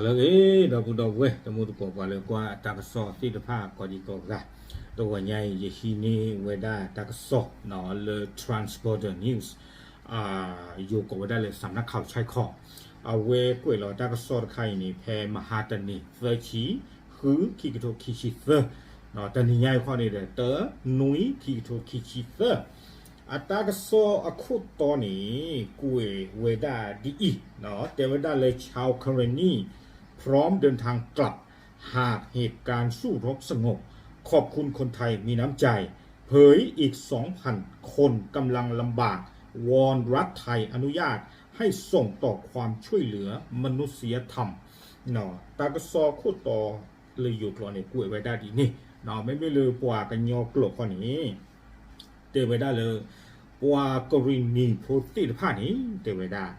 လၢအဂ့ၤ ဒီပုၢ်ဒီဝဲၢ် တံၤသကိး ပှၤလၢကွၢ်တၢ်ကစီၣ်သ့ၣ်တဖၣ်ကိးဒံကိးဂၤ, တဂီၤညါအံၤ ယဟံးန့ၢ်ဝဲဒၣ်တၢ်ကစီၣ်လၢ Transborder News, ယိၤကိးဝဲဒၣ်လၢ စးနၢ်ခးဆဲခီ, အဝဲကွဲးလီၤတၢ်ကစီၣ်တခါအံၤန့ၣ် ဖဲမဟါတနံၤ သၢဆံ ဃု ခံကထိခံဆံသၢ, တနံၤညါအံၤခီန့ၣ်ဒီး တနွံ ခံကထိခံဆံသၢ, အတၢ်ကစီၣ်အခိၣ်တီန့ၣ် ကွဲးဝဲဒၣ်ဒ်အံၤ, တဲဝဲဒၣ်လၢ ชาวเคเรนี พร้อมเดินทางกลับ หากเหตุการณ์สู้รบสงบ ขอบคุณคนไทยมีน้ำใจ เผยอีก สองพัน คนกำลังลำบาก วอนรัฐไทยอนุญาตให้ส่งต่อความช่วยเหลือมนุษยธรรม တၢ်ကစီၣ်ခိၣ်တီလၢယိၤကျိာ်န့ၣ် ကွဲးဝဲဒၣ်ဒ်န့ၣ်, မ့မ့ၢ်လၢပှၤကညီကျိာ်ခီန့ၣ် တဲဝဲဒၣ်လၢ ပှၤကရံၣ်နံၤဖိသ့ၣ်တဖၣ်န့ၣ် တဲဝဲဒၣ်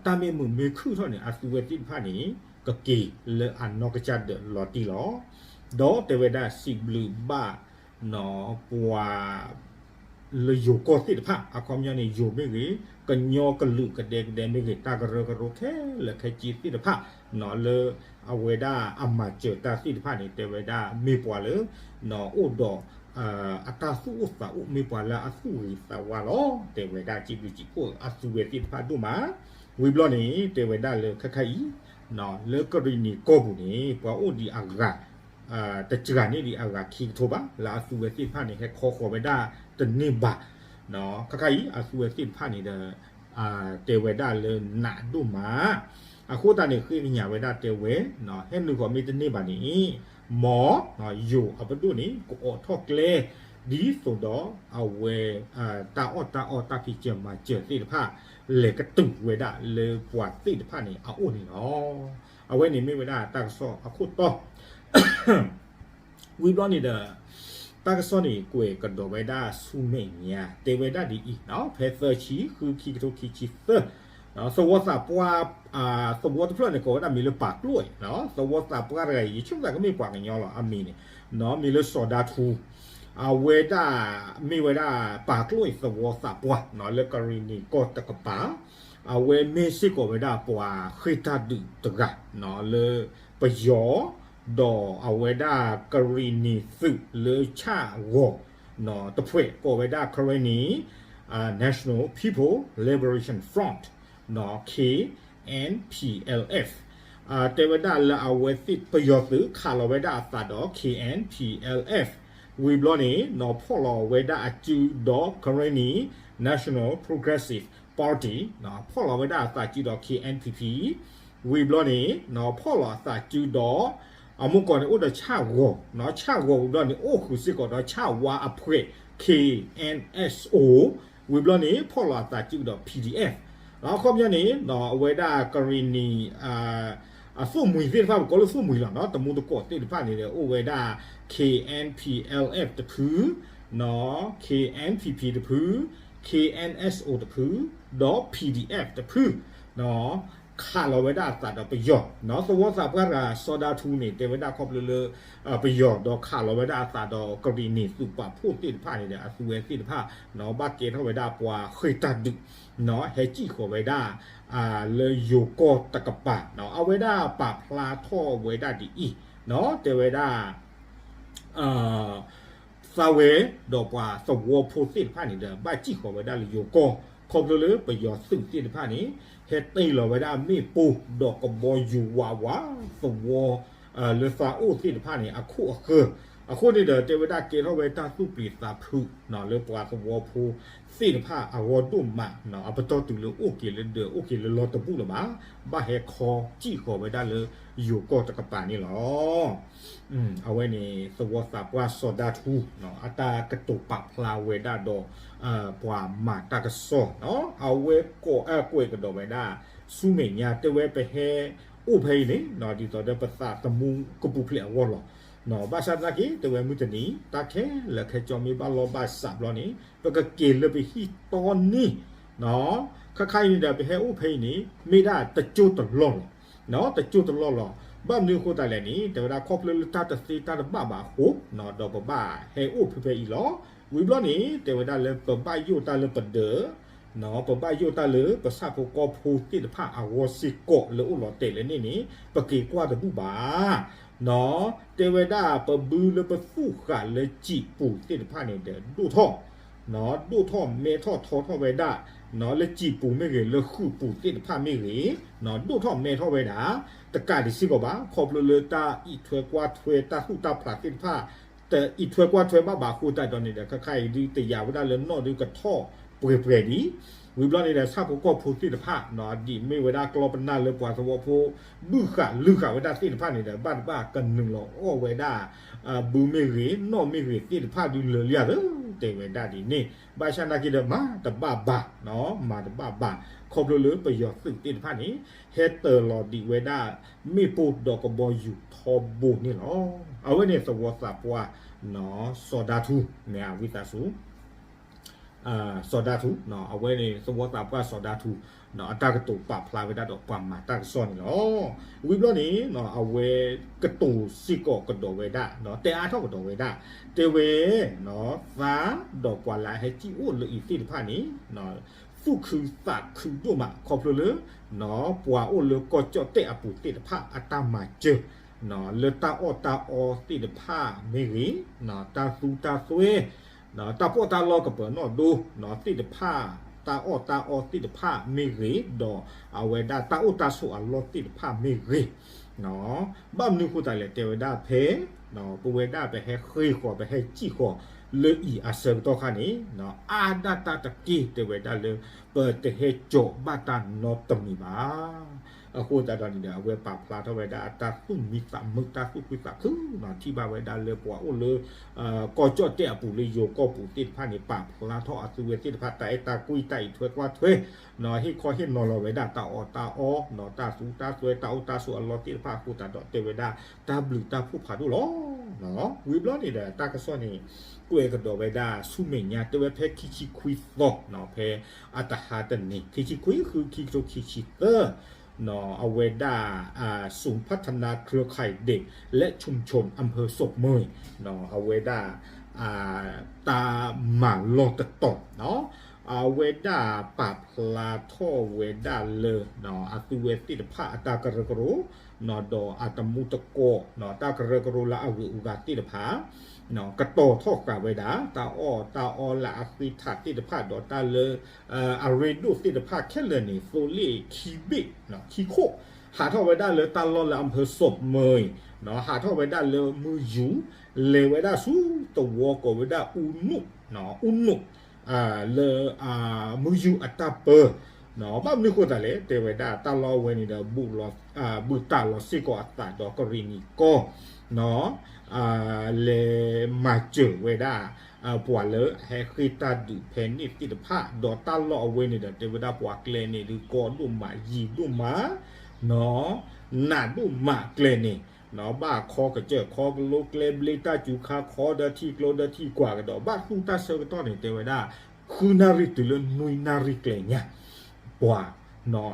တၢ်မ့ၢ်မုာ်မ့ၢ်ခုၣ်ထီၣ်န့ၣ် အသုဝဲသ့ၣ်တဖၣ်န့ၣ် ကက့ၤလၢအနီၢ်ကစၢ်ဒၢးလီၤတံၢ်လီၤ. ဒီးတဲဝဲဒၣ်စံးဘျုးဘၣ် ပှၤ လၢယိၤကီၢ်သ့ၣ်တဖၣ် အခီပညီန့ၣ် ယိၤမ့ၢ်ဂ့ၤ, ကညီကလုာ်ကဒဲကဒဲမ့ၢ်ဂ့ၤ, တၢ်ကရၢကရိခဲလၢာ်ခဲဆ့သ့ၣ်တဖၣ် လၢအဝဲဒၣ်အမၤစၢၤတၢ်သ့ၣ်တဖၣ်န့ၣ် တဲဝဲဒၣ်မ့ၢ်ပှၤလၢ အိၣ်ဒီး အတၢ်သူၣ်အိၣ်သးအိၣ် မ့ၢ်ပှၤလၢအသူၣ်ဂ့ၤသးဝါလီၤ. တဲဝဲဒၣ်စံးဘျုးစံးဖှိၣ်အသုဝဲသ့ၣ်တဖၣ်ဒိၣ်မး. ဝံၤဘျီန့ၣ် တဲဝဲဒၣ်လၢခဲခါအံၤ လၢကရံၣ်နံၤကီၢ်ပူၤန့ၣ် ပှၤအိၣ်ဒံးအဂၤ တစှၤန့ၢ်ဒံးအဂၤခံကထိဘၣ် လၢအသုဝဲသ့ၣ်တဖၣ်န့ၣ် ဟဲခီဃီၤဝဲဒၣ်တန့ၢ်ဘၣ်. ခဲခါအံၤ အသုဝဲသ့ၣ်တဖၣ်န့ၣ်ဒီး တဲဝဲဒၣ်လၢနးဒိၣ်မး, အဃိသတးန့ၣ် ဃ့ကညးဝဲဒၣ်တဲဝဲ ဟဲနုာ်ဃီၤမ့ၢ်တန့ၢ်ဘၣ်န့ၣ် မ်ယိၤအပဒိၣ်န့ၣ် ကအိးထီၣ်ကျဲ ဒ်သိးဒီးအဝဲ တၢ်အီၣ်တၢ်အီတၢ်ဖံးစၢၤမၤစၢၤသ့ၣ်တဖၣ် လဲၤကတုၤဝဲဒၣ်လၢပှၤသ့ၣ်တဖၣ်န့ၣ်အအိၣ်န့ၣ်လီၤ. အဝဲန့ၣ်မ့ၢ်ဝဲဒၣ်တၢ်ကစီၣ်အခိၣ်တီ ဝံၤဘျီန့ၣ်ဒီး တၢ်ကစီၣ်န့ၣ် ကွဲးကဒီးဝဲဒၣ်ဆူမဲာ်ညါ တဲဝဲဒၣ်ဒ်အံၤ, ဖဲသၢဆံဃု ခံကထိခံဆံသၢ, သဝီသးပှၢ် သဝီတဖျၢၣ်န့ၣ် ကိးဝဲဒၣ်မံၤလၢပာ်ကျိၣ်, သဝီသးပှၢ်တဂၤအံၤ ယဆိကမိၣ်သးကမ့ၢ်ပှၤကညီလီၤ အမံၤန့ၣ်, မံၤလၢစီၤဒၤထူ အဝဲဒၣ် မ့ၢ်ဝဲဒၣ်ပာ်ကျိၣ်အံၤသဝီသးပှၢ် လၢကရံၣ်နံၤကီၢ်တကပၤ, အဝဲမ့ၢ်စ့ၢ်ကီးဝဲဒၣ်ပှၤဃ့ၢ်တၢ်ဒုးတဂၤ လၢပယီၤ ဒီးအဝဲဒၣ်ကရံၣ်နံၤသုးလၢဆၣ်ဂီၤ တဖုကိးဝဲဒၣ် Karenni National People Liberation Front, KNPLF, တဲဝဲဒၣ်လၢအဝဲသ့ၣ်ပယီၤသုးခးလီၤဝဲဒၣ်အသးဒီး KNPLF, ဝံၤဘျီန့ၣ် နီၢ်ဖီၣ်လီၤဝဲဒၣ်အစုဒီး Karenni National Progressive Party, ဖီၣ်လီၤဝဲဒၣ်အသးစုဒီး KNPP, ဝံၤဘျီန့ၣ် နီၢ်ဖီၣ်လီၤအသးစုဒီး အမူကီၢ်န့ၣ်အိၣ်ဒီးဆၣ်ဂီၤ, ဆၣ်ဂီၤဝံၤဘျီန့ၣ် အိၣ်ဃုာ်စ့ၢ်ကီးဒီးဆၣ်ဝါအဖှဲး KNSO, ဝံၤဘျီန့ၣ် ဖီၣ်လီၤအသးစုဒီး PDF, အခီပညီန့ၣ် အဝဲဒၣ်ကရံၣ်နံၤ အသိၣ်မှံၤသ့ၣ်တဖၣ် ပကိးလၢသိၣ်မှံၤလီၤ, တမူတကိးသ့ၣ်တဖၣ်န့ၣ်ဒီး အိၣ်ဝဲဒၣ် KNPLF တဖု, KNPP တဖု, KNSO တဖု, ဒီး PDF တဖု ခးလီၤဝဲဒၣ်အသးဒီးပယီၤ, သဝီသးပှၢ်တဂၤ စီၤဒၤထူန့ၣ် တဲဝဲဒၣ်ခီဖျိလၢ ပယီၤဒီးခးလီၤဝဲဒၣ်အသးဒီးကရံၣ်နံၤသုးပာ်ဖှိၣ်သ့ၣ်တဖၣ်န့ၣ်ဒီး အသုဝဲသ့ၣ်တဖၣ် ဘၣ်ကဲထီၣ်ဝဲဒၣ်ပှၤဃ့ၢ်တၢ်ဒုး ဟဲစံၣ်ဃီၤဝဲဒၣ် လၢယိၤကီၢ်တကပၤ, အဝဲဒၣ်ပာ်ဖျါထီၣ်ဝဲဒၣ်ဒ်အံၤ, တဲဝဲဒၣ် သးဝဲဒီးပှၤသဝီဖိသ့ၣ်တဖၣ်န့ၣ်ဒီး ဘၣ်စံၣ်ဃီၤဝဲဒၣ်လၢယိၤကီၢ် ခီဖျိလၢပယီၤသုးသ့ၣ်တဖၣ်န့ၣ် ဟဲတ့ၢ်လီၤဝဲဒၣ်မ့ၣ်ပိၢ်ဒီးကဘီယူၤဝးဝးသဝီ လၢသးအိၣ်သ့ၣ်တဖၣ်န့ၣ် အခိၣ်အဃၢၤ, အဃိန့ၣ်ဒီး တဲဝဲဒၣ်ကဲထီၣ်ဝဲတၢ်သူၣ်ပျံၤသးဖုး လၢပှၤသဝီဖိသ့ၣ်တဖၣ်အဂီၢ်ဒိၣ်မး, အပတီၢ်တုၤလၢအိၣ်က့ၤလၢဒၢး အိၣ်က့ၤလၢလီတဘူၣ်လၢၤဘၣ်, ဘၣ်ဟဲခီစံၣ်ဃီၤဝဲဒၣ်လၢယိၤကီၢ်တကပၤန့ၣ်လီၤ. အဝဲန့ၣ် သဝီသးပှၢ်စီၤဒၤထူ အတၢ်ကတိၤပာ်ဖျါဝဲဒၣ်ဒီး ပှၤမၤတၢ်ကစီၣ်, အဝဲကွဲးကဒီးဝဲဒၣ် ဆူမဲာ်ညါ တဲဝဲပဟဲအိၣ်ဖဲအံၤန့ၣ် ဒ်သိးဒီးပသးသမူကပူၤဖျဲးအဂီၢ်လီၤ. ဘၣ်ဆၣ်သနာ်က့ တဲဝဲမုၢ်တနံၤ တၢ်ခဲလၢာ်ခဲဆ့မ့ၢ်ဘၣ်လီၢ်ဘၣ်စးဘျီန့ၣ် ပကက့ၤလၢပဟံၣ်တီနံၣ်, ခါခါအံၤန့ၣ်ဒီး ပဟဲအိၣ်ဖဲအံၤန့ၣ် မ့ၢ်ဒၣ်တကၠိၢ်တလီၢ်လီၤ. တကၠိၢ်တလီၢ်လီၤ. ဘၣ်မနုၤအဃိသတးလဲၣ်န့ၣ် တဲဝဲဒၣ်ခီဖျိလၢတၢ်တသ့တၢ်တဘၣ်ဘၣ်အဃိ ဒီးပဘၣ်ဟဲအိၣ်ဖဲဖဲအံၤလီၤ. ဝံၤဘျီန့ၣ် တဲဝဲဒၣ်လၢပဘၣ်ယိၣ်တၢ်လၢပဒၢး ပဘၣ်ယိၣ်တၢ်လၢပဆၣ်ဖိကီၢ်ဖိသ့ၣ်တဖၣ်အဂီၢ်စ့ၢ်ကီးလၢအိၣ်လီၤတဲာ်လၢန့ၣ်န့ၣ် ပက့ၤကွၢ်တဘူၣ်ဘၣ်. တဲဝဲဒၣ်ပဘုလၢပသူၣ်ဃာ်လၢစံာ်ပူၤသ့ၣ်တဖၣ်န့ၣ်ဒီး ဒိၣ်ထီၣ် ဒိၣ်ထီၣ်မဲထီၣ်ထီထီၣ်ဝဲဒၣ် လၢစံာ်ပူၤမ့ၢ်ဂ့ၤ လၢဃုာ်ပူၤသ့ၣ်တဖၣ်မ့ၢ်ဂ့ၤ ဒိၣ်ထီၣ်မဲထီၣ်ဝဲဒၣ် တကးဒံးစ့ၢ်ကီးဘၣ် ခီဖျိလၢတၢ်အံးထွဲကွၢ်ထွဲတၢ်သူၣ်တၢ်ဖျးသ့ၣ်တဖၣ် တအံးထွဲကွၢ်ထွဲဘၣ်ဘၣ်အဃိသတးဒီးန့ၣ်ဒီး ခဲခါအံၤဒုးတယာ်ဝဲဒၣ်လၢနီၣ်ဒုးကထီၣ် ပှဲၤပှဲၤဒံး ဝံၤဘျီန့ၣ်ဒီး ဆၣ်ဖိကီၢ်ဖိသ့ၣ်တဖၣ် ဒ်မ့ၢ်ဝဲဒၣ်ကျီပနၢ်လၢပှၤသဝီဖိ ဘုၣ်ဃာ်လုၢ်ဃာ်ဝဲဒၣ်သ့ၣ်တဖၣ်န့ၣ်ဒီး ဘၣ်တဘၣ်ကနုာ်လီၤအီၣ်ဝဲဒၣ် ဘုမ့ၢ်ဂ့ၤ နီၣ်မ့ၢ်ဂ့ၤသ့ၣ်တဖၣ်ဒုးလၢာ်လံဧါသၢ တဲဝဲဒၣ်ဒ်န့ၣ် ဘၣ်ဆၣ်နာ်က့ဒီး မၤတဘၣ်ဘၣ် မၤတဘၣ်ဘၣ် ခီဖျိလၢပယီၤသုးသ့ၣ်တဖၣ်န့ၣ် ဟဲတၢၤလီၤဒံးဝဲဒၣ် မ့ၣ်ပိၢ်ဒီးကဘီယူၤထီဘိန့ၣ်လီၤ. အဝဲန့ၣ်သဝီသးပှၢ် စီၤဒၤထူ မ့ၢ်ဝံသးစူၤ စီၤဒၤထူ အဝဲန့ၣ်သဝီသးပှၢ်စီၤဒၤထူ အတၢ်ကတိၤပာ်ဖျါဝဲဒၣ်ဒီးပှၤမၤတၢ်ကစီၣ်န့ၣ်လီၤ. ဝံၤဘျီန့ၣ် အဝဲကတိၤစ့ၢ်ကီးကဒီးဝဲဒၣ် တဲအါထီၣ်ကဒီးဝဲဒၣ် တဲဝဲ သါဒီးပှၤလၢအဟဲစံၣ်အိၣ်လၢအံၤသ့ၣ်တဖၣ်န့ၣ် သူၣ်ခုသးခုဒိၣ်မး ခီဖျိလၢ ပှၤအိၣ်လၢကီၢ်ကၠီၣ်တဲၣ်အပူၤသ့ၣ်တဖၣ်အတၢ်မၤစၢၤ လၢတၢ်အီၣ်တၢ်အီသ့ၣ်တဖၣ်မ့ၢ်ဂ့ၤ တၢ်သူတၢ်သွဲ တၢ်ပီးတၢ်လီကပၢၤနီၣ်ဒိသ့ၣ်တဖၣ် တၢ်အီၣ်တၢ်အီသ့ၣ်တဖၣ်မ့ၢ်ဂ့ၤ ဒီးအဝဲဒၣ်တၢ်အိၣ်တၢ်ဆိးအလီၢ်သ့ၣ်တဖၣ်မ့ၢ်ဂ့ၤ ဘၣ်မနုၤဃိသတးလဲၣ် တဲဝဲဒၣ်ဖဲ ပဝဲဒၣ်ပဟဲဃ့ၢ်ဃီၤ ပဟဲစံၣ်ဃီၤလၢအံၤအဆၢကတီၢ်ခါန့ၣ် အါဒၣ်တၢ်တက့ၢ် တဲဝဲဒၣ်လၢ ပတဟဲကၠီၤဘၣ်တၢ်နီတမံၤဘၣ်. အဃိသတးဒီးန့ၣ်ဒီး အဝဲပာ်ဖျါထီၣ်ဝဲဒၣ်အတၢ်သူၣ်မံသးမုာ် တၢ်သူၣ်ခုသးခု ထံၣ်ဘၣ်ဝဲဒၣ်လၢပှၤအိၣ်လၢ ကီၢ်ကၠီၣ်တဲၣ်အပူၤလၢယိၤကီၢ်ပူၤသ့ၣ်တဖၣ်န့ၣ် ပာ်ဖျါထီၣ်အသုဝဲသ့ၣ်တဖၣ် တၢ်အဲၣ်တၢ်ကွံ တၢ်အံးထွဲကွၢ်ထွဲ ဟ့ၣ်ခီဟ့ၣ်နီၤလီၤဝဲဒၣ်တၢ်အီၣ်တၢ်အီ တၢ်သူတၢ်သွဲ တၢ်အိၣ်တၢ်ဆိးအလီၢ်သ့ၣ်တဖၣ်အဃိသတးဒီး တဲဝဲဒၣ်တၢ်ဘျုးတၢ်ဖှိၣ်ဖးဒိၣ်လီၤ. ဝံၤဘျီန့ၣ်ဒီး တၢ်ကစီၣ်န့ၣ် ကွဲးကဒီးဝဲဒၣ်ဆူမဲာ်ညါ တဲဝဲဖဲခံဆံခွံသီ ဖဲအတဟါတနံၤ ခံဆံခွံ ဃု ခံကထိခံဆံသၢ အဝဲဒၣ် ศูนย์พัฒนาเครือข่ายเด็กและชุมชนอำเภอศพเมย အဝဲဒၣ် တၢ်မၤလီၢ်တတီၤ အဝဲဒၣ်ပာ်ဖျါထီၣ်ဝဲဒၣ်လၢ အသုဝဲသ့ၣ်တဖၣ်အတၢ်ကရၢကရိ ဒီးအတမူတကိး တၢ်ကရၢကရိလၢအဂုၤအဂၤသ့ၣ်တဖၣ် ကတီၤထီၣ်ဃာ်ဝဲဒၣ် တၢ်အီၣ်တၢ်အီလၢအဃ့ထးသ့ၣ်တဖၣ် ဒီးတၢ်လၢ အရ့ဒိၣ်သ့ၣ်တဖၣ်ခဲလၢာ်န့ၣ် သိလ့ၣ်ခံဘ့ၣ် ခံခိၣ် ဟးထီၣ်ဝဲဒၣ်လၢတၢ်လီၢ်လၢအမ့ၢ်စီးမ့ၢ် ဟးထီၣ်ဝဲဒၣ်လၢမုၢ်ယူၤ လဲၤဝဲဒၣ်ဆူသဝီကိးဝဲဒၣ်အူနူး အူနူး လၢ မုၢ်ယူၤအတၢ်ပၢ ဘၣ်မနုၤဃိသတးလဲၣ် တဲဝဲဒၣ်တၢ်လီၢ်အဝဲန့ၣ်ဒီး ဘူးတၢ်လီၤစ့ၢ်ကီးအသးဒီးကရံၣ်နံၣ်ကီၢ် လဲၤမၤစၢၤဝဲဒၣ် ပှၤလၢအဟဲဃ့ၢ်တၢ်ဒုးဖဲန့ၣ်သ့ၣ်တဖၣ် ဒီးတၢ်လီၢ်အဝဲန့ၣ်ဒီး တဲဝဲဒၣ်ပှၤကျဲန့ၣ်ဒုးကီဒိၣ်မး ယံာ်ဒိၣ်မး နးဒိၣ်မးကျဲန့ၣ် ဘၣ်ခီကစၢၢ်ခီကလိကျဲဘျ့တၢ်စူၤခါခီဒီးထံကျိဒီးထံကွၢ်ကဒီး ဘၣ်သူၣ်တၢ်ဆၢကတီၢ်န့ၣ် တဲဝဲဒၣ် ဃုနၣ်ရံၣ်တုၤလၢနွံနၣ်ရံၣ်ကျဲညါ ပှၤ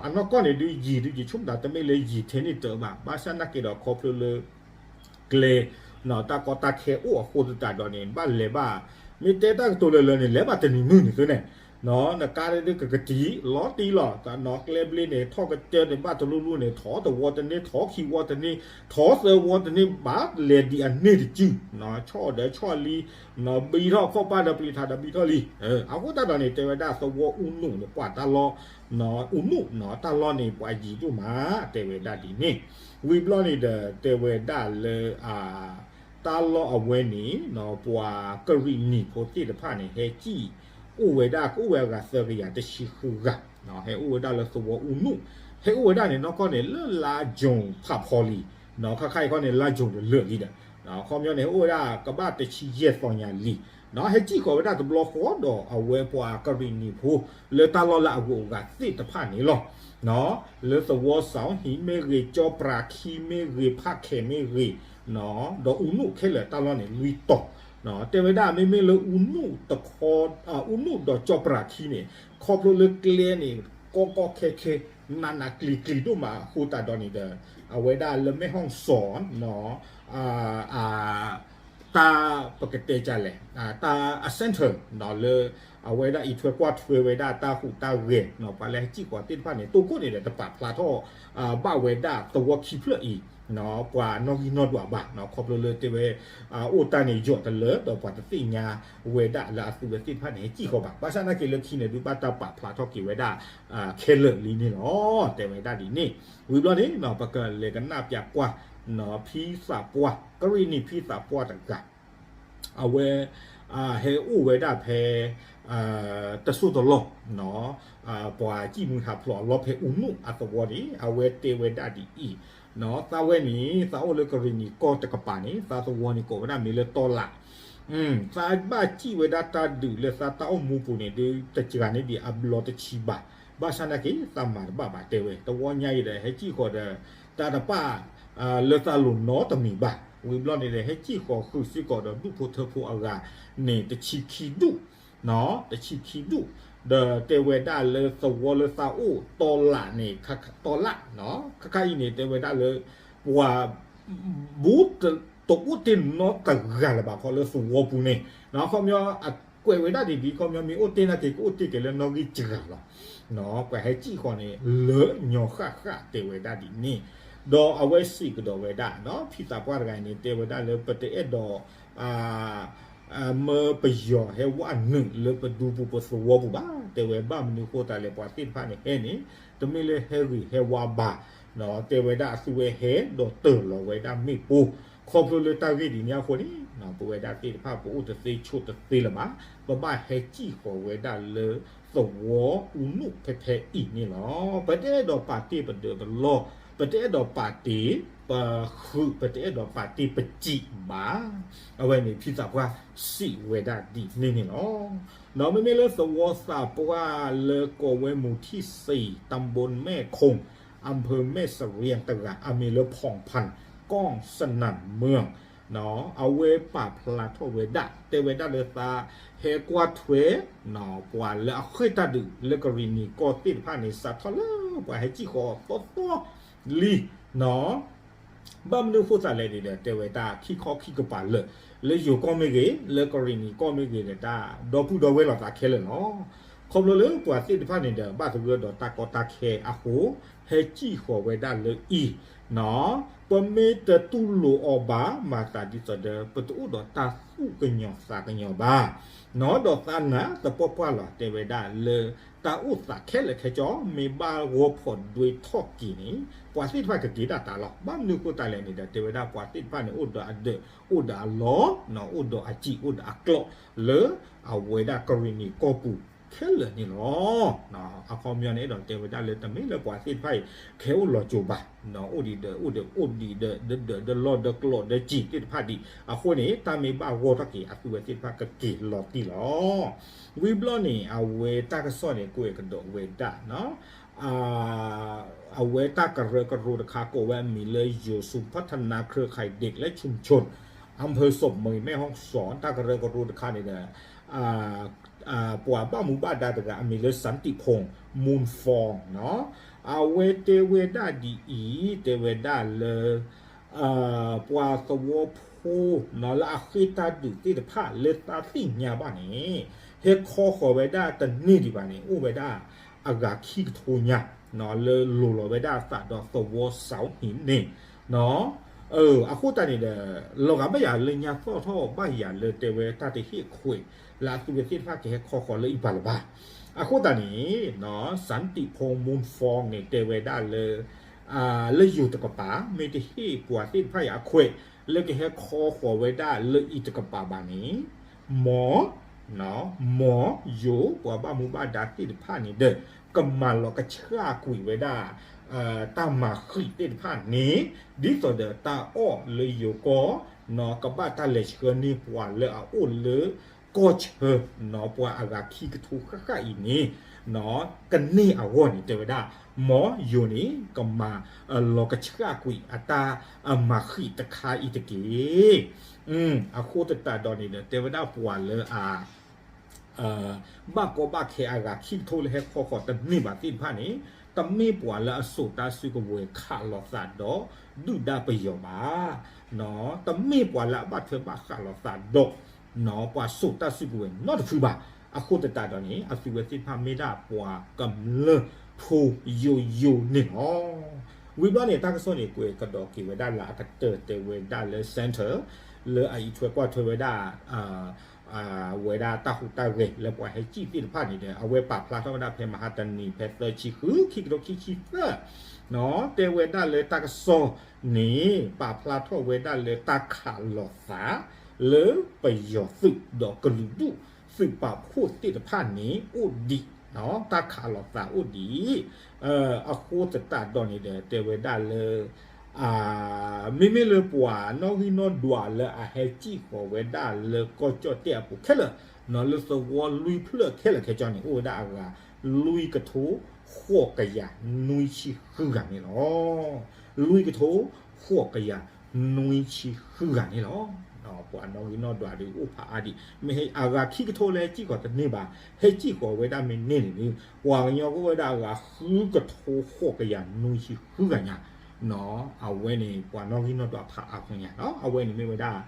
အနီၢ်ကီၢ်န့ၣ်ဒုးယံာ်ဒုးယံာ် ဆိကမိၣ်တၢ်တမ့ၢ်လၢယံာ်ထဲန့ၣ်တၢဘၣ် ဘၣ်ဆၣ်နာ်က့ဒီးခီဖျိလၢ ကျဲ တၢ်ကီတၢ်ခဲအိၣ်အဃိသတးဒီးန့ၣ် ဘၣ်လဲၤဘၣ် မ့ၢ်တဲတၢ်ကတိၤလၢလၢန့ၣ် လဲၤဘၣ်တနံၤမုၢ်န့ၣ်သုန့ၣ် နကါဒုးကကတံၤ လီၤတံၢ်လီၤ ကျဲဘျ့န့ၣ် ထီၣ်ကစၢၢ်န့ၣ် ဘၣ်တလူလူန့ၣ် ထီၣ်တဝီတန့ၢ် ထီၣ်ခံဝီတန့ၢ် ထီၣ်သၢဝီတန့ၢ် ဘၣ်လဲၤဒံးအန့ၢ်တစု ဆီၣ်ဒီးဆီၣ်လံ ဘံထီၣ်ခီၣ်ပၢ်ဒီးပျံၤထးဒီးဘံထီၣ်လံ အဃိသတးဒီးန့ၣ် တဲဝဲဒၣ်သဝီအူနူးန့ၣ် ပှၤတၢ်လီၢ် အူနူး တၢ်လီၢ်န့ၣ် ပှၤယံာ်ဒိၣ်မး တဲဝဲဒၣ်ဒ်န့ၣ် ဝံၤဘျီန့ၣ်ဒီး တဲဝဲဒၣ်လၢ တၢ်လီၢ်အဝဲန့ၣ် ပှၤကရံၣ်နံၣ်ဖိသ့ၣ်တဖၣ်န့ၣ် ဟဲစံၣ်အိၣ်ဝဲဒၣ် ကအိၣ်ဝဲအဂၤသၢကယၤတဆံဃုဂၤ ဟဲအိၣ်ဝဲဒၣ်လၢသဝီအူနူး ဟဲအိၣ်ဝဲဒၣ်န့ၣ် နီၢ်ကီၢ်န့ၣ် လၢလါယူၤဖးဖီလံ ခါခါအံၤခီန့ၣ် လါယူၤတလၢာ်လံဒီး ခီပညီန့ၣ် ဟဲအိၣ်ဝဲဒၣ်ကဘၣ်တဆံယဲၢ်သီညါလံ ဟဲစံၣ်ဃီၤဝဲဒၣ်တဘျီဃီဒီး အဝဲပှၤကရံၣ်နံၣ်ဖိ လၢတၢ်လီၢ်လၢအဂုၤအဂၤသ့ၣ်တဖၣ်န့ၣ်လီၤ. လၢသဝီစီၤဟံၣ်မ့ၢ်ဂ့ၤ ကၠီပြၤခံမ့ၢ်ဂ့ၤ ဖးခဲမ့ၢ်ဂ့ၤ ဒီးအူနူးခဲလၢာ်တၢ်လီၢ်န့ၣ် လွံၢ်တီၤ တဲဝဲဒၣ်မ့မ့ၢ်လၢအူနူးတခီ အူနူးဒီးကၠီပြၤခံန့ၣ် ခီဖျိလၢကျဲန့ၣ် ကီကီခဲခဲ နးနးကျံၤကျံၤဒိၣ်မးအဃိသတးဒီးန့ၣ်ဒီး အဝဲဒၣ်လၢမဲၢ်ဟီၣ်စီၤ အ တၢ်ပကတဲကလဲၣ် တၢ်အ center လၢ အဝဲဒၣ်အံးထွဲကွၢ်ထွဲဝဲဒၣ်တၢ်ဟူးတၢ်ဂဲၤ ပှၤလၢဟဲစံၣ်ဃီၤသ့ၣ်တဖၣ်န့ၣ် တိခိၣ်န့ၣ်ဒီး တပာ်ဖျါထီၣ် ဘၣ်ဝဲဒၣ်သဝီခံဖျၢၣ်အံၤ ပှၤနီၣ်ဂံၢ်နီၣ်ဒွးဘၣ် ခီဖျိလၢတဲဝဲ အိၣ်တၢ်န့ၣ်ယိာ်တလၢ ဒီးပှၤတသ့ၣ်ညါဝဲဒၣ်လၢအသုဝဲသ့ၣ်တဖၣ်န့ၣ် ဟဲစံၣ်ဃီၤဘၣ်. ဘၣ်ဆၣ်သနာ်က့လၢခံန့ၣ်ဒုး ဘၣ်တၢ်ပာ်ဖျါထီၣ်က့ၤဝဲဒၣ် ခဲလၢာ်လံန့ၣ်လီၤ. တဲဝဲဒၣ်ဒ်န့ၣ် ဝံၤဘျီန့ၣ် ပကလဲၤကနၣ်ပၠးကွၢ် ဖံသးပှၢ် ကရ့ၣ်နံၤဖံသးပှၢ်တဂၤ အဝဲ ဟဲအိၣ်ဝဲဒၣ်ဖဲ တစိၢ်တလီၢ် ပှၤစံၣ်မှံဟးဖျိးအလီၢ်ဖဲအူနူၣ်အသဝီန့ၣ် အဝဲတဲဝဲဒၣ်ဒ်အံၤ, သးဝဲန့ၣ် သးအိၣ်လၢကရ့ၣ်နံၤကီၢ်တကပၤန့ၣ် သးသဝီန့ၣ်ကိးဝဲဒၣ်မ့ၢ်လၢတီလး, သးဘၣ်စံၣ်ဝဲဒၣ်တၢ်ဒုးလၢသးတၢ်အိၣ်မူပူၤန့ၣ်ဒုး တစှၤန့ၢ်ဒံးအဘျီတဆံဘၣ်. ဘၣ်ဆၣ်သနာ်က့ သးမၤတဘၣ်ဘၣ်တဲဝဲ တဝီညါအံၤဒီး ဟဲစံၣ်ဃီၤဒီး တၢ်တပာ် လၢသးလိၤနီတမံၤဘၣ်. ဝံၤဘျီန့ၣ်ဒီး ဟဲစံၣ်ဃီၤဃုာ်စ့ၢ်ကီးဒီးဒူၣ်ဖိထၢဖိအဂၤန့ၣ် တဆံခံဒူၣ်, တဆံခံဒူၣ်, ဒီးတဲဝဲဒၣ်လၢသဝီလၢသးအိၣ်တီလးန့ၣ် တီလး, ခါခါအံၤန့ၣ် တဲဝဲဒၣ်လၢ ပှၤ ဘူးတအိၣ်တ့ၢ်နီတဂၤလၢၤဘၣ်ခီလၢသဝီပူၤန့ၣ်, ခီပညီ အကွဲးဝဲဒၣ်ဒ်ဒ် ခီပညီမ့ၢ်အိၣ်တ့ၢ်နာ်က့ ကအိၣ်တ့ၢ်က့ၤလၢနီၣ်ဂံၢ်စှၤလီၤ. ပှၤဟဲစံၣ်ဃီၤန့ၣ် လၢညီဃၣ်ဃၣ်တဲဝဲဒၣ်ဒ်န့ၣ်, ဒီးအဝဲစံးကဒီးဝဲဒၣ် ဖံသးပှၢ်တဂၤန့ၣ် တဲဝဲဒၣ်လၢ ပတအဲၣ်ဒိး မၢပယီၤဟဲဝဲနုာ်လၢပဒူပူၤပသဝီပူၤဘၣ်. တဲဝဲဘၣ်မနုၤဃိသတးလဲၣ် ပှၤသ့ၣ်တဖၣ်န့ၣ်ဟဲန့ၣ် တမ့ၢ်လၢဟဲဂ့ၤဟဲဝါဘၣ်, တဲဝဲဒၣ်အသုဝဲဟဲဒီးတၢၤလီၤဝဲဒၣ်မ့ၣ်ပိၢ်, ခီဖျိလၢတၢ်ဂ့ၢ်ဒ်န့ၣ်အဃိန့ၣ် ပဝဲဒၣ်သ့ၣ်တဖၣ်ပအိၣ်တသ့ဆိးတသ့လၢၤဘၣ်, ပဘၣ်ဟဲစံၣ်ဃီၤဝဲဒၣ်လၢသဝီအူနူၣ်ဖဲဖဲအံၤန့ၣ်လီၤ. ပတအဲၣ်ဒိးပာ်တ့ၢ်ပဒၢးပလီၢ်, ပတအဲၣ်ဒိးပာ်တ့ၢ်ပဃုာ်, ပတအဲၣ်ဒိးပာ်တ့ၢ်ပစံးဘၣ်. အဝဲန့ၣ်ဖံသးပှၢ်စံးဝဲဒၣ်ဒ်န့ၣ်န့ၣ်လီၤ. ဒီးမ့မ့ၢ်လၢသဝီသးပှၢ်လၢကိးဝဲမူၤထံၣ်စံၤ ตำบลแม่คง อำเภอแม่เสรียง တဂၤ အမံၤလၢ ผ่องพันธ์ กล้องสนั่นเมือง အဝဲပာ်ဖျါထီၣ်ဝဲဒၣ် တဲဝဲဒၣ်လၢသးဟဲကွၢ်ထွဲ ပှၤလၢအဃ့ၢ်တၢ်ဒုးလၢကရ့ၣ်နံၤကီၢ်သ့ၣ်တဖၣ်န့ၣ် စးထီၣ်လၢပှၤဟဲစံၣ်ဃီၤသီသီလံ ဘၣ်မနုၤဃိသတးလဲၣ်န့ၣ်ဒီး တဲဝဲဒၣ်ခံခီခံကပၤလၢာ် လၢယိၤကီၢ်မ့ၢ်ဂ့ၤ လၢကရ့ၣ်နံၤကီၢ်မ့ၢ်ဂ့ၤဒီး တၢ်ဒီပုၢ်ဒီဝဲၢ်လီၤသးခဲလၢာ်လီၤ. ခီဖျိလၢပှၤသ့ၣ်တဖၣ်န့ၣ်ဒီး ဘၣ်သဂၢၢ်ဒီးတၢ်ကီတၢ်ခဲအဃိ ဟဲစံၣ်ဃီၤဝဲဒၣ်လၢအံၤ ပမ့ၢ်တတူၢ်လိာ်အီၤဘၣ် မၤသးဒ်သိးဒီး ပတအိၣ်ဒီးတၢ်သူၣ်ကညီၤသးကညီၤဘၣ်. ဒီးသးနာ်သပှၢ်ပှၢ်လီၤ တဲဝဲဒၣ်လၢ တၢ်အိၣ်သးခဲလၢာ်ခဲဆ့ မ့ၢ်ဘၣ်ဂီၢ်ဖီၣ်ဒွဲထီၣ်က့ၤန့ၣ် ပှၤသ့ၣ်တဖၣ်ကက့ၤဒၣ်တၢ်လီၤ. ဘၣ်မနုၤဃိသတးလဲၣ်န့ၣ်ဒီး တဲဝဲဒၣ်ပှၤသ့ၣ်တဖၣ်န့ၣ် အိၣ်ဒီးအဒၢး အိၣ်ဒီးအလီၢ် အိၣ်ဒီးအစံာ် အိၣ်ဒီးအကျိာ် လၢအဝဲဒၣ်ကရ့ၣ်နံၤကီၢ်ပူၤခဲလၢာ်န့ၣ်လီၤ. အခီပညီန့ၣ်ဒီး တဲဝဲဒၣ်လၢတမ့ၢ်လၢပှၤသ့ၣ်တဖၣ်အံၤ ခဲအိၣ်လီၤစိၤဘၣ်, အိၣ်ဒံးဒီး အိၣ်ဒီး အိၣ်ဒံးဒီး ဒီး ဒီးလီၢ်ဒီးကျိာ်ဒီးစံာ်သ့ၣ်တဖၣ်ဒံး အဃိန့ၣ် တၢ်မ့ၢ်ဘၣ်ဂီၢ်ထီၣ်က့ၤ အသုဝဲသ့ၣ်တဖၣ်ကက့ၤလီၤတံၢ်လီၤ. ဝံၤဘျီန့ၣ် အဝဲတၢ်ကစီၣ်န့ၣ် ကွဲးကဒီးဝဲဒၣ် အဝဲတၢ်ကရၢကရိတခါ ကိးဝဲအမံၤလၢ ศูนย์พัฒนาเครือข่ายเด็กและชุมชน อำเภอศพเมย แม่ฮ่องสอน တၢ်ကရၢကရိတခါန့ၣ်ဒီး ပှၤဘၣ်မူဘၣ်ဒါတဂၤ အမံၤလၢ สันติพงษ์ มูลฟอง အဝဲတဲဝဲဒၣ်ဒ်အံၤ တဲဝဲဒၣ်လၢ ပှၤသဝီဖိ လၢအဃ့ၢ်တၢ်ဒုးသ့ၣ်တဖၣ်လၢသးသ့ၣ်ညါဘၣ်န့ၣ် ဟဲခီဃီၤဝဲဒၣ်တန့ၢ်ဒံးဘၣ်န့ၣ် အိၣ်ဝဲဒၣ်အဂၤခံကထိညါ လၢလိၤလီၤဝဲဒၣ်အသးဒီးသဝီစးအီၣ်ဟံၣ်န့ၣ် အဃိသတးန့ၣ်ဒီး လီၤဂာ်ဘၣ်ယၤလၢညါသီၣ်ထီၣ်ဘၣ်ယၤလၢတဲဝဲတၢ်တဟ့ၣ်ခွဲး လၢအသုဝဲသ့ၣ်တဖၣ်ကဟဲခီဃီၤလၢအံၤပၤလၢၤဘၣ်. အဃိသတးန့ၣ် สันติพงษ์ มูลฟอง န့ၣ် တဲဝဲဒၣ်လၢ လၢယိၤတကပၤ မ့ၢ်တဟ့ၣ်ပှၤသ့ၣ်တဖၣ်အံၤအခွဲး လၢကဟဲခီဃီၤဝဲဒၣ်လၢအံၤတကပၤဘၣ်န့ၣ် မ် မ်ယိၤ ပှၤဘၣ်မူဘၣ်ဒါသ့ၣ်တဖၣ်န့ၣ်ဒီး ကမၤလီၤကဆှၣ်ကွံာ်ဝဲဒၣ် တၢ်မၤဃံးသ့ၣ်တဖၣ်န့ၣ် ဒ်သိးဒီးတၢ်အီၣ်လၢယိၤကီၢ် ကဘၣ်တၢ်လဲၤဆှၢန့ၢ်ပှၤလၢအအိၣ်လၢကီၢ်ဆၢ ပှၤအဂၤခံကထိဃၣ်ဃၣ်အံၤန့ၣ် ကန့ၢ်အဂီၢ်န့ၣ် တဲဝဲဒၣ် မ်ယိၤန့ၣ် ကမၤလီၤကဆှၣ်ကွံာ်အတၢ်မၤဃံးတခါအံၤတက့ၢ်. အဃိသတးဒီးန့ၣ်ဒီး တဲဝဲဒၣ်ပှၤလၢအ ဘၣ်ကီဘၣ်ခဲအဂၤခံကထိလၢဟဲခီဃီၤတန့ၢ်ဘၣ်သ့ၣ်တဖၣ်န့ၣ် တမ့ၢ်ပှၤလၢအစိာ်တၢ်စုကဝဲၤခးလိာ်သးဒီး ဒုၣ်ဒါပယီၤဘၣ်. တမ့ၢ်ပှၤလၢအဘၣ်ထွဲဘၣ်ဃးလိာ်သးဒီး ပှၤစိာ်တၢ်စုကဝဲၤနီတဖုဘၣ်. အဃိသတးဒီးန့ၣ် အသုဝဲသ့ၣ်တဖၣ်မ့ၢ်ဒၣ်ပှၤကမျၢၢ်ဖိယိယိန့ၣ်လီၤ. ဝံၤဘျီန့ၣ် တၢ်ကစီၣ်န့ၣ် ကွဲးကဒီးက့ၤဝဲဒၣ်လၢအကတၢၢ်တဲဝဲဒၣ်လၢ Center လၢအအံးထွဲကွၢ်ထွဲဝဲဒၣ် ဝဲဒၣ်တၢ်ဟူးတၢ်ဂဲၤလၢပှၤဟဲစံၣ်သ့ၣ်တဖၣ်န့ၣ်ဒီး အဝဲပာ်ဖျါထီၣ်ဝဲဒၣ်ဖဲမဟါတနံၤ ဖဲသၢဆံဃု ခံကထိခံဆံသၢ တဲဝဲဒၣ်လၢတၢ်ကစီၣ်န့ၣ် ပာ်ဖျါထီၣ်ဝဲဒၣ်လၢတၢ်ခးလိာ်သး လၢပယီၤသုးဒီးကလုာ်ဒူၣ်သုးပာ်ဖှိၣ်သ့ၣ်တဖၣ်န့ၣ်အိၣ်ဒံး, တၢ်ခးလိာ်သးအိၣ်ဒံး, အဃိသတးဒီးန့ၣ်ဒီး တဲဝဲဒၣ်လၢ မ့မ့ၢ်လၢပှၤနီၣ်ဂံၢ်နီၣ်ဒွးလၢအဟဲစံၣ်ဃီၤဝဲဒၣ်လၢကီၢ်ကၠီၣ်တဲၣ်အပူၤခဲလၢာ်, လၢသဝီလွံၢ်ဖျၢၣ်ခဲလၢာ်ခဲဆ့န့ၣ် အိၣ်ဝဲဒၣ်အဂၤ လွံၢ်ကထိဃိးကယၤနွံဆံဃုဂၤန့ၣ်လီၤ. လွံၢ်ကထိဃိးကယၤနွံဆံဃုဂၤန့ၣ်လီၤ. ပှၤနီၣ်ဂံၢ်နီၣ်ဒွးဒုးအိၣ်ဖးအါဒံး, မ့ၢ်အဂၤခံကထိလၢဟဲစံၣ်ဃီၤတန့ၢ်ဘၣ်, ဟဲစံၣ်ဃီၤဝဲဒၣ်မ့ၢ်န့ၢ်န့ၣ် ပှၤကညီကအိၣ်ဝဲဒၣ်အဂၤဃုကထိဃိးကယၤနွံဆံဃုဂၤညါ အဝဲန့ၣ်ပှၤနီၣ်ဂံၢ်နီၣ်ဒွးဖးအါဃုညါ, အဝဲန့ၣ်မ့ၢ်ဝဲဒၣ်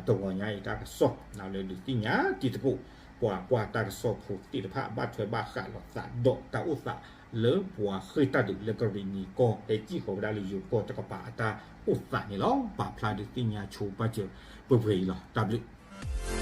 တဂီၤညါအံၤတၢ်ကစီၣ်လၢဒုးသ့ၣ်ညါတံၤသကိး ပှၤကွၢ်တၢ်ကစီၣ်ဖိသ့ၣ်တဖၣ် ဘၣ်ထွဲဘၣ်ဃးလိာ်သးဒီးတၢ်အိၣ်သးလၢပှၤဃ့ၢ်တၢ်ဒုးလၢကရံၣ်နံၤကီၢ် ဟဲစံၣ်ဃီၤဝဲဒၣ်လၢယိၤကီၢ်တကပၤအတၢ်အိၣ်သးန့ၣ်လီၤ. ပာ်ဖျါဒုးသ့ၣ်ညါဆိပာ်စၢၤပှဲၤပှဲၤအံၤလီၤ. တၢ်ဘျုး